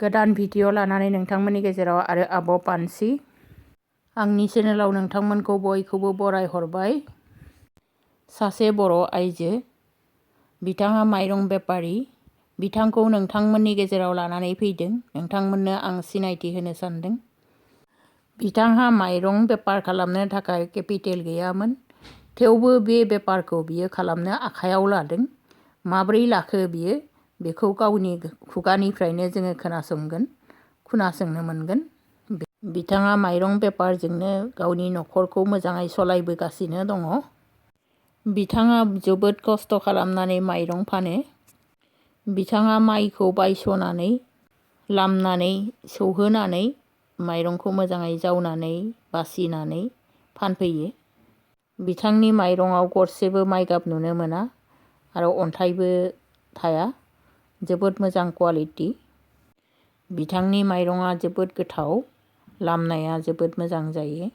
गोदान भिडिअ लानानै नोंथांमोननि गेजेराव आरो आब' पानसि आंनि चेनेलाव नोंथांमोनखौ बयखौबो बराय हरबाय। सासे बर' आइजो, बिथाङा माइरं बेपारि, बिथांखौ नोंथांमोननि गेजेराव लानानै फैदों। नोंथांमोननो आं सिनायथि होनो सानदों। बिथांहा माइरं बेपार खालामनो थाखाय केपिटेल गैयामोन, थेवबो बे बेपारखौ बियो खालामनो आखायाव लादों। माब्रै लाखो बियो बेखौ गावनि खुगानिफ्रायनो जोङो खोनासंनो मोनगोन। बिथाङा माइरं बेपारजोंनो गावनि न'खरखौ मोजाङै सलायबोगासिनो दङ। बिथाङा जोबोद खस्थ' खालामनानै माइरं फानो। बिथाङा माइखौ बायस'नानै, लामनानै, सौहोनानै, माइरंखौ मोजाङै जावनानै, बासिनानै फानफैयो। बिथांनि माइरंआव गरसेबो माइगाब नुनो मोना आरो अन्थाइबो थाया। जोबोद मोजां क्वालिटि। बिथांनि माइरंआ जोबोद गोथाव, लामनाया जोबोद मोजां जायो।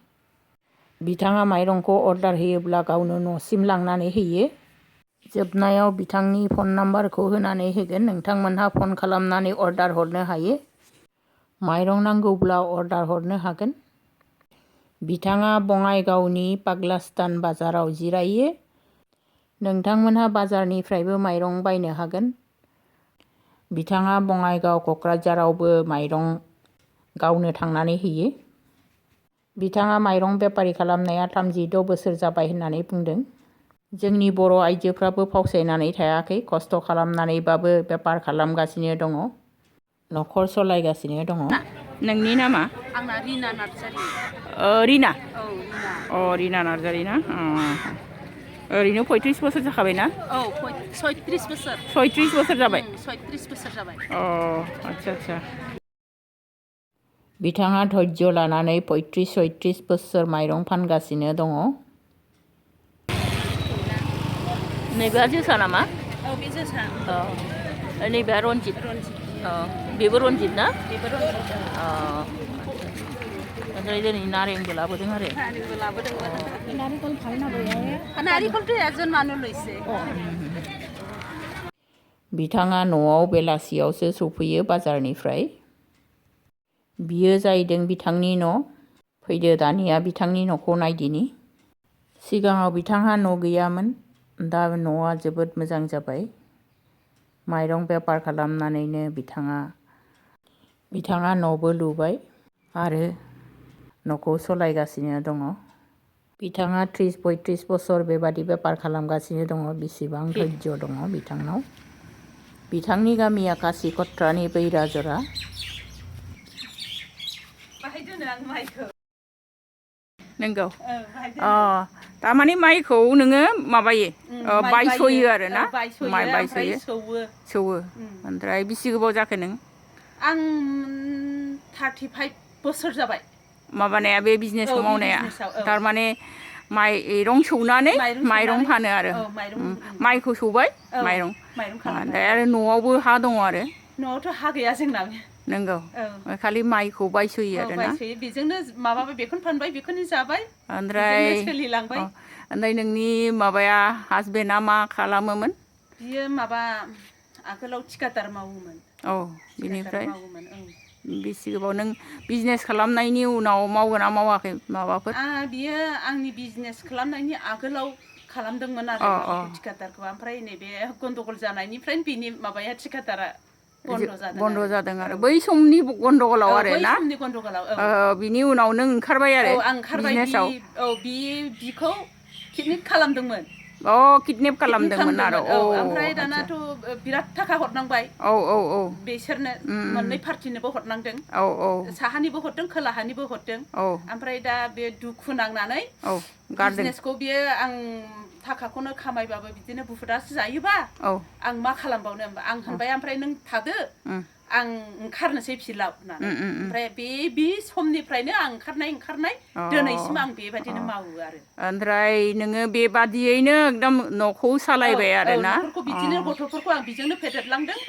बिथाङा माइरंखौ अर्डार होयोब्ला गावनो न'सिम लांनानै होयो। जोबनायाव बिथांनि फन नाम्बारखौ होनानै होगोन। नोंथांमोनहा फन खालामनानै अर्डार हरनो हायो। माइरं नांगौब्ला अर्डार हरनो हागोन। बिथाङा बङाइगावनि पागलास्तान बाजाराव जिरायो। नोंथांमोनहा बाजारनिफ्रायबो माइरं बायनो हागोन। बिथाङा बङाइगाव, क'क्राझारावबो माइरं गावनो थांनानै होयो। बिथाङा माइरं बेपारि खालामनाया 36 बोसोर जाबाय होननानै बुंदों। जोंनि बर' आइजोफ्राबो फावसायनानै थायाखै, खस्थ' खालामनानैबाबो बेपार खालामगासिनो दङ, न'खर सलायगासिनो दङ। नोंनि नामा? आंना रिना नार्जारि। रिना? औ, रिना। रिना नार्जारि ना? ओरैनो 35 बोसोर जाखाबायना? औ, 36 बोसोर। 36 बोसोर जाबाय? 36 बोसोर जाबाय। आच्छा। बिथाङा धैर्य लानानै 35-36 बोसोर माइरं फानगासिनो दङ। नैबेहा जोसा नामा? औ, बे जोसा। नैबेहा रनजित? बेबो रनजित ना? बेबो रनजित। ओमफ्राय दिनै नारेंबो लाबोदों आरो? नारेंबो लाबोदोंमोन। नारेंखल दैया जोंनानो लैसे। बिथाङा न'आव बेलासियावसो सफैयो बाजारनिफ्राय। बियो जाहैदों बिथांनि न'। फैदो दानिया बिथांनि न'खौ नायदिनि। सिगाङाव बिथांहा न' गैयामोन, दा न'आ जोबोद मोजां जाबाय। माइरं बेपार खालामनानैनो बिथाङा न'बो लुबाय आरो न'खौ सलायगासिनो दङ। बिथाङा 30-35 बोसोर बेबादि बेपार खालामगासिनो दङ। बेसेबां धैर्य दङ बिथांनाव। बिथांनि गामिया कासिकट्रानि बैराजरा। बाहाय दोनो आं माइखौ। नंगौ? थारमाने माइखौ नोङो माबायो, बायस'यो आरो ना? माइ बायस'यो, सौवो। ओमफ्राय बेसे गोबाव जाखो नों? आं 35 बोसोर जाबाय। माबानाया, बे बिजनेसखौ मावनाया? थारमाने माइरं सौनानै माइरं फानो आरो? माइखौ सौबाय, माइरं खालामबाय। ओमफ्राय आरो न'आवबो हा दङ आरो? न'आवथ' हा गैया जोंना। नंगौ? खालि माइखौ बायस'यो आरो ना? बायस'यो, बेजोंनो माबाबाय, बेखौनो फानबाय, बेखौनो जाबाय, ओमफ्राय सोलिलांबाय। ओमफ्राय नोंनि माबाया, हासबेन्डआ मा खालामोमोन? बियो माबा आगोलाव थिकादार मावोमोन। बिनिफ्राय बेसे गोबाव नों बिजनेस खालामनायनि उनाव मावगोन ना मावाखै माबाफोर? बियो आंनि बिजनेस खालामनायनि आगोलाव खालामदोंमोन आरो माबाखौ, थिकादारखौ। ओमफ्राय नैबे गन्दगल जानायनिफ्रायनो बिनि माबाया, थिकादारा बन्द' जादों आरो बै समनि गन्दगलाव आरो ना? बै समनि गन्दगलाव। बिनि उनाव नों ओंखारबाय आरो बिजनेसाव? बिखौ किडनेप खालामदोंमोन। किडनेप खालामदोंमोन आरो? ओमफ्राय दानाथ' बिराद थाखा हरनांबाय बिसोरनो, मोननै पार्टिनोबो हरनांदों। साहानिबो हरदों, खोलाहानिबो हरदों। ओमफ्राय दा बे दुखु नांनानै बिजनेसखौ बियो, आं थाखाखौनो खामायबाबो बिदिनो बुहुदासो जायोबा आं मा खालामबावनो होनबा आं होनबाय, ओमफ्राय नों थादो, आं ओंखारनोसै फिल्डआव होननानै। ओमफ्राय बे समनिफ्रायनो आं ओंखारनाय दिनैसिम आं बेबायदिनो मावो आरो। ओमफ्राय नोङो बेबादियैनो एकदम न'खौ सालायबाय आरो ना? न'खरखौ बिदिनो, गथ'फोरखौ आं बेजोंनो फेदेरलांदों,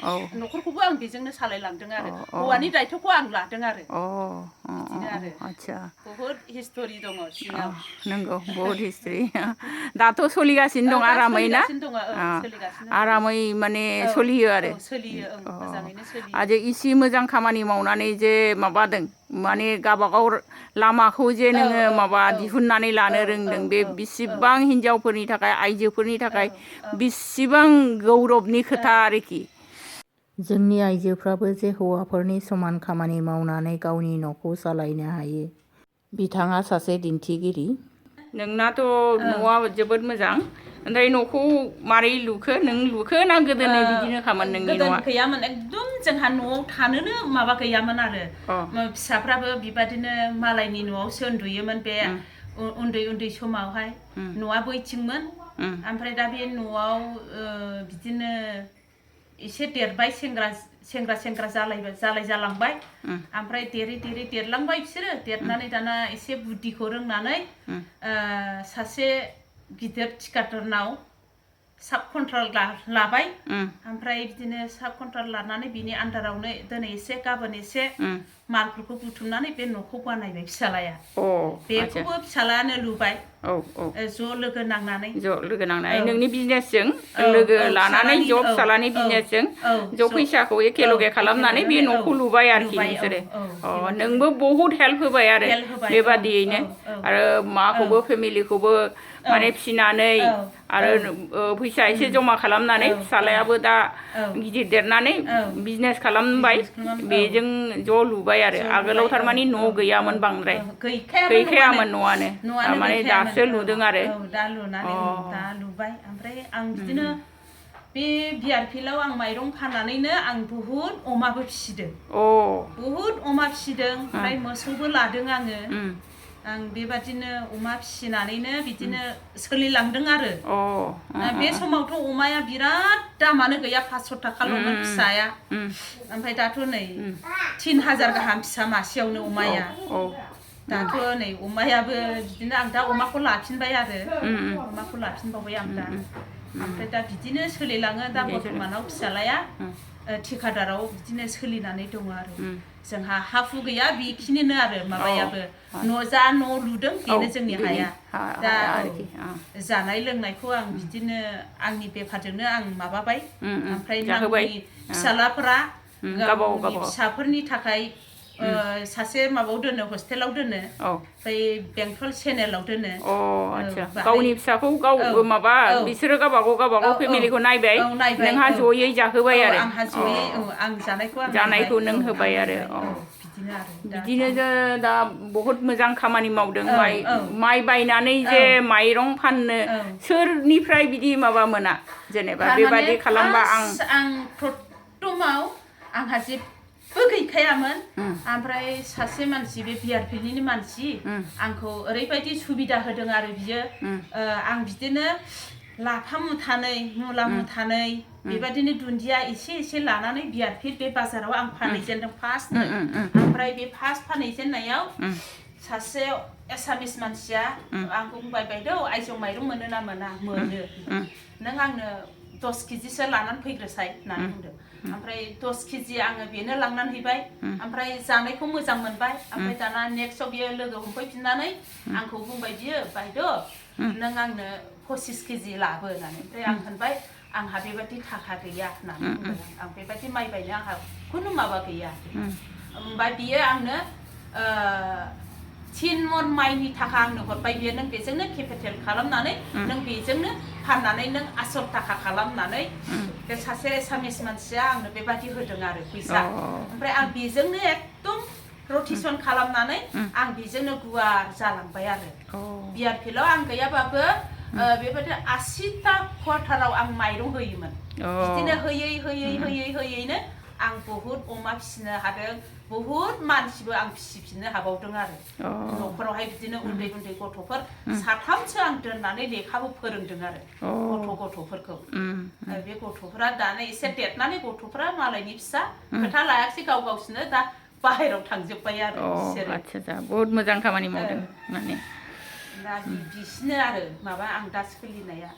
न'खरखौबो आं बेजोंनो सालायलांदों आरो। हौवानि दायथ'खौ आं लादों आरो। बिदिनो आरो बहुद हिस्ट'रि दङ सिङाव। नंगौ, बहुद हिस्ट्रि। दाथ' सोलिगासिनो दं आरामै ना? सोलिगासिनो दङ। आरामै माने सोलियो आरो? सोलियो, मोजाङैनो सोलियो। इसे मोजां खामानि मावनानै जे माबादों माने गावबागाव लामाखौ जे नोङो माबा दिहुननानै लानो रोंदों बे बिसिबां हिनजावफोरनि थाखाय आइजोफोरनि थाखाय बिसिबां गौरबनि खोथा आरोखि जोंनि आइजोफ्राबो जे हौवाफोरनि समान खामानि मावनानै गावनि न'खौ सालायनो हायो बिथाङा सासे दिन्थिगिरि नोंनाथ' न'आ जोबोद मोजां ओमफ्राय न'खौ मारै लुखो नों लुखो ना गोदोनि बिदिनो खामोन नोंनि न'आ गोदोनि गैयामोन एकदम जोंहा न'आव थानोनो माबा गैयामोन आरो फिसाफ्राबो बेबादिनो मालायनि न'आवसो उन्दुयोमोन बे उन्दै उन्दै समावहाय न'आ बैथिंमोन ओमफ्राय दा बे न'आव बिदिनो एसे देरबाय सेंग्रा जालांबाय ओमफ्राय देरलांबाय बिसोरो देरनानै दाना एसे बुद्धिखौ रोंनानै सासे गिदिर थिकादारनाव साब कन्ट्राक्ट लाबाय ओमफ्राय बिदिनो साब कन्ट्राक्ट लानानै बिनि आन्दारावनो दिनै एसे गाबोन एसे मालफोरखौ बुथुमनानै बे न'खौ बानायबाय फिसालाया बेखौबो फिसालायानो लुबाय ज' लोगो नांनानै नोंनि बिजनेसजों लोगो लानानै ज' फिसालानि बिजनेसजों ज' फैसाखौ एखे लगे खालामनानै बे न'खौ लुबाय आरोखि नोंसोरो नोंबो बहुद हेल्प होबाय आरो बेबादियैनो आरो माखौबो फेमिलिखौबो माने फिसिनानै आरो फैसा एसे जमा खालामनानै फिसालायाबो दा गिदिर देरनानै बिजनेस खालामबाय बेजों ज' लुबाय आरो आगोलाव थारमाने न' गैयामोन बांद्राय गैखायामोन न'आनो थारमाने दासो लुदों आरो दा लुबाय ओमफ्राय आं बिदिनो बे बिआरपिएलआव आं माइरं फाननानैनो आं बुहुद अमाबो फिसिदों बुहुद अमा फिसिदों ओमफ्राय मोसौबो लादों आङो आं बेबादिनो अमा फिसिनानैनो बिदिनो सोलिलांदों आरो बे समावथ' अमाया बिराद दामानो गैया 500 थाखाल'मोन फिसाया ओमफ्राय दाथ' नै 3000 गाहाम फिसा मासेयावनो अमाया दाथ' नै अमायाबो बिदिनो आं दा अमाखौ लाफिनबाय आरो अमाखौ लाफिनबावबाय आं दा ओमफ्राय दा बिदिनो सोलिलाङो दा बर्थमानाव फिसालाया थिकादाराव बिदिनो सोलिनानै दङ आरो जोंहा हा हु गैया बेखिनिनो आरो माबायाबो न' लुदों बेनो जोंनि हाया दा जानाय लोंनायखौ आं बिदिनो आंनि बेफारजोंनो आं माबाबाय ओमफ्राय नांगौनि फिसालाफोरा गावनि फिसाफोरनि थाखाय सासे माबायाव दोनो हस्टेलाव दोनो ओमफ्राय बेंटल चेनेलाव दोनो गावनि फिसाखौ गाव माबा बिसोरो गावबागाव फेमिलिखौ नायबाय नोंहा जयै जाहोबाय आरो आंहा जयै आं जानायखौ नों होबाय आरो बिदिनो दा बहुत मोजां खामानि मावदों माइ बायनानै जे माइरं फाननो सोरनिफ्राय बिदि माबा मोना जेनेबा बेबादि खालामबा आं प्रथमाव आंहा जेबो गैखायामोन ओमफ्राय सासे मानसि बे बिआरपिएलनि मानसि आंखौ ओरैबायदि सुबिदा होदों आरो बियो आं बिदिनो लाफा मुथानै मुला मुथानै बेबादिनो दुन्दिया एसे लानानै बिआरपिएल बे बाजाराव आं फानहैजेनदों फार्स्टनो ओमफ्राय बे फार्स्ट फानहैजेननायाव सासे एसामिस मानसिया आंखौ बुंबाय बायदौ आइजं माइरं मोनो ना मोना मोनो नों आंनो 10 केजिसो लानानै फैग्रोसाय होननानै बुंदों ओमफ्राय 10 केजि आङो बेनो लांनानै हैबाय ओमफ्राय जानायखौ मोजां मोनबाय ओमफ्राय दाना नेक्स्टआव बियो लोगो हमफैफिननानै आंखौ बुंबाय बियो बायद' नों आंनो 25 केजि लाबो होननानै ओमफ्राय आं होनबाय आंहा बेबादि थाखा गैया होननानै बुंबाय आं बेबादि माइ बायनो आंहा खुनु माबा गैया ओमफ्राय बियो आंनो 3 मन माइनि थाखा आंनो हरबाय बियो नों बेजोंनो केपिटेल खालामनानै नों बेजोंनो फाननानै नों आसल थाखा खालामनानै बे सासे एसामिस मानसिया आंनो बेबादि होदों आरो फैसा ओमफ्राय आं बेजोंनो एकदम रटेसन खालामनानै आं बेजोंनो गुवार जालांबाय आरो बिआरपिएलआव आं गैयाबाबो बेबायदि 80टा क्वार्टाराव आं माइरं होयोमोन बिदिनो होयैनो आं बहुद अमा फिसिनो हादों बहुद मानसिबो आं फिसिफिननो हाबावदों आरो न'खरावहाय बिदिनो उन्दै गथ'फोर 3सो आं दोननानै लेखाबो फोरोंदों आरो गथ'फोरखौ बे गथ'फोरा दानो एसे देरनानै गथ'फोरा मालायनि फिसा खोथा लायाखिसै गावसिनो दा बाहेरायाव थांजोब्बाय आरो बिसोरो बहुत मोजां खामानि मावदों माने दा बिसिनो आरो माबा आं दा सोलिनाया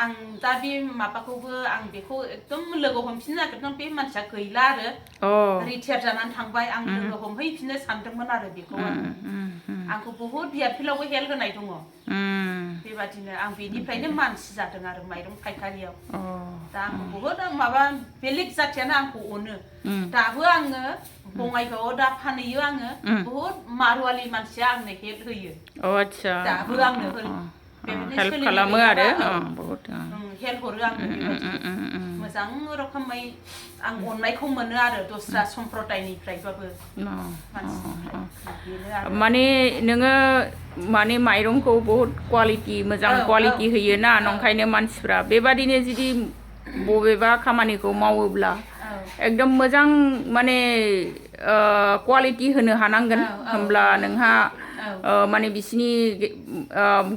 आं दा बे माबाखौबो आं बेखौ एकदम लोगो हमफिननो नागिरदों बे मानसिया गैला आरो रिटायार जानानै थांबाय आं लोगो हमहैफिननो सानदोंमोन आरो बेखौ आंखौ बहुद बिआरपिलावबो हेल्प होनाय दङ बेबादिनो आं बेनिफ्रायनो मानसि जादों आरो माइरं फायखारियाव दा आंखौ बहुद माबा बेलेग जाथियानो आंखौ अनो दाबो आङो बङाइगावआव दा फानहैयो आङो बहुद मारवालि मानसिया आंनो हेल्प होयो दाबो आंनो हेल्प खालामो आरो बहुद हेल्प हरो आंनो बेबायदि मोजां रोखोमै आं अननायखौ मोनो आरो दस्रा सम्प्रदायनिफ्रायबाबो माने नोङो माने माइरंखौ बहुद क्वालिटि मोजां क्वालिटि होयो ना नंखायनो मानसिफ्रा बेबादिनो जुदि बबेबा खामानिखौ मावोब्ला एकदम मोजां माने क्वालिटि होनो हानांगोन होमब्ला नोंहा माने बिसिनि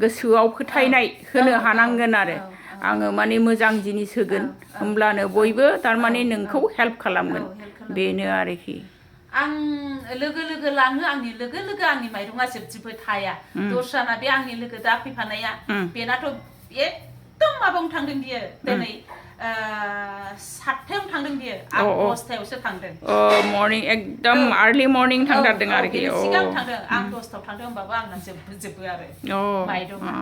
गोसोआव फोथायनाय होनो हानांगोन आरो आङो माने मोजां जिनिस होगोन होमब्लानो बयबो थारमाने नोंखौ हेल्प खालामगोन बेनो आरोखि आं लोगो लोगो लाङो आंनि लोगो लोगो आंनि माइरङा जोबजोबो थाया दस्राना बे आंनि लोगो दा फैफानाया बेनाथ' एकदम माबायावनो थांदों बियो दिनै 7थायावनो थांदों बियो आं 10थायावसो थांदों मर्निं एकदम आर्लि मर्निं थांथारदों आरोखि सिगां थांदों आं 10थायाव थांदों होमबाबो आंना जोबो आरो माइरङा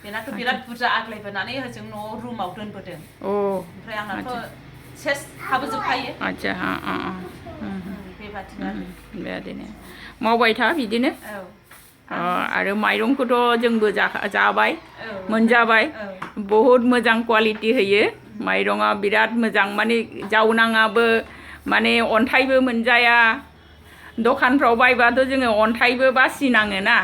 बेनाथ' बिराद बुरजा आग्लायबोनानै होजों न'आव रुमाव दोनबोदों ओमफ्राय आंनाथ' सेस थाबोजोबखायो बेबादिनो मावबाय था बिदिनो आरो माइरंखौथ' जोंबो जाबाय मोनजाबाय बहुद मोजां क्वालिटि होयो माइरङा बिराद मोजां माने जावनाङाबो माने अन्थाइबो मोनजाया दखानफ्राव बायबाथ' जोङो अन्थाइबो बासिनाङो ना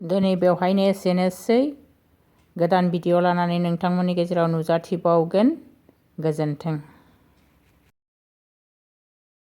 दिनै बेवहायनो एसेनोसै गोदान भिडिअ लानानै नोंथांमोननि गेजेराव नुजाथिबावगोन गोजोन्थों